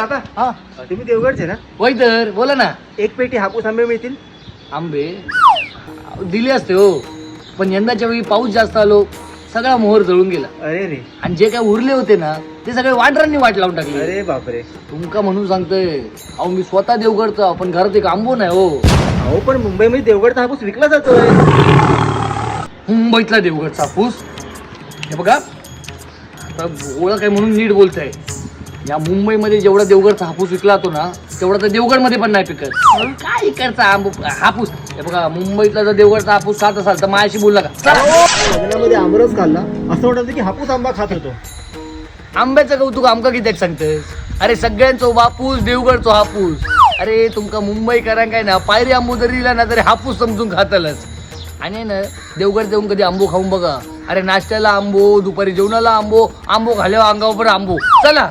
काका, हा. तुम्ही देवगडचे ना? वय तर, बोला ना. एक पेटी हापूस आंबे मिळतील? आंबे दिले असते हो, पण यंदाच्या वेळी पाऊस जास्त आलो, सगळा मोहर जळून गेला. अरे रे. आणि जे काय उरले होते ना, ते सगळे वानरांनी वाट लावून टाकली. अरे बापरे. तुमका म्हणून सांगतोय, अहो मी स्वतः देवगडचा, पण घरात एक आंबो नाही हो. अहो, पण मुंबईमध्ये देवगडचा हापूस विकला जातोय. मुंबईतला देवगडचा हापूस? हे बघा, आता ओळख आहे म्हणून नीट बोलताय. या मुंबईमध्ये जेवढा देवगडचा हापूस विकला जातो ना, तेवढा तर देवगडमध्ये पण नाही पिकत. काय इकडचा आंबो हापूस? हे बघा, मुंबईतला जर देवगडचा हापूस खात असाल तर माझ्याशी बोलू नका. चला. लग्नामध्ये आमरस खाल्ला, असं वाटत की हापूस आंबा खात होतो. आंब्याचं कौतुक आमका कित्याक सांगतेस? अरे, सगळ्यांचो बापूस देवगडचो हापूस. अरे, तुमका मुंबईकरांक काय ना पायरी आंबो जरी दिला ना, तरी हापूस समजून खातलच. आणि ना देवगड जाऊन कधी आंबो खाऊन बघा. अरे, नाश्त्याला आंबो, दुपारी जेवणाला आंबो, आंबो खाल्यावर अंगावर पण आंबो. चला.